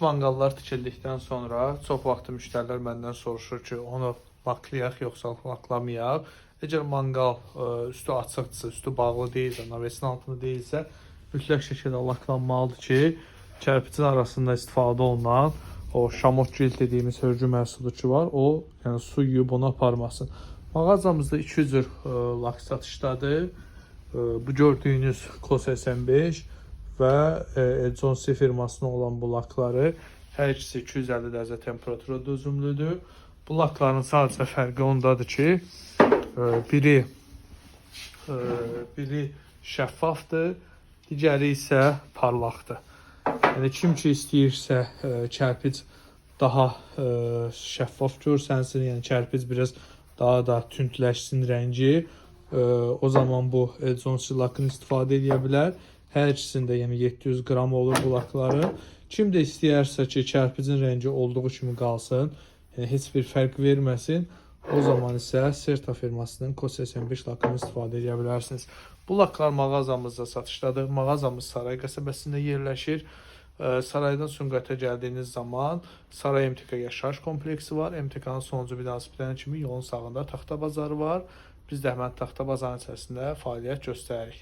Manqallar tikildikdən sonra çox vaxt müştərilər məndən soruşur ki, onu laklayaq yoxsa laklamayaq. Əgər manqal üstü açıqdırsa, üstü bağlı deyilsə, navesin altında deyilsə, mütləq şəkildə laklanmalıdır ki, kərpicin arasında istifadə olunan o şamot cilt dediyimiz hörgü məhsulu ki var, o yəni su yuyub onu aparmasın. Mağazamızda iki cür lak satışdadır. Bu gördüyünüz KOS 85 və Johnson firmasının olan bu lakları hər ikisi 250 dərəcə temperatura dözümlüdür. Bu lakların sadəcə fərqi ondadır ki, biri biri şəffafdır, digəri isə parlaqdır. Yəni kim ki istəyirsə kərpic daha şəffaf görsənsin, yəni kərpic biraz daha da tündləşsin rəngi, o zaman bu Johnson lakını istifadə edə bilər. Hər ikisində yəni 700 qram olur bu lakları. Kim də istəyərsə ki, kərpicin rəngi olduğu kimi qalsın, yəni heç bir fərq verməsin, o zaman isə Serta firmasının KOS 85 lakını istifadə edə bilərsiniz. Bu laklar mağazamızda satışdadır. Mağazamız Saray qəsəbəsində yerləşir. Saraydan Sumqayıta gəldiyiniz zaman Saray MTK yaşayış kompleksi var. MTK-nın sonuncu binası bitən kimi yolun sağında Taxta bazarı var. Biz də həmən Taxta bazarının içərisində fəaliyyət göstəririk.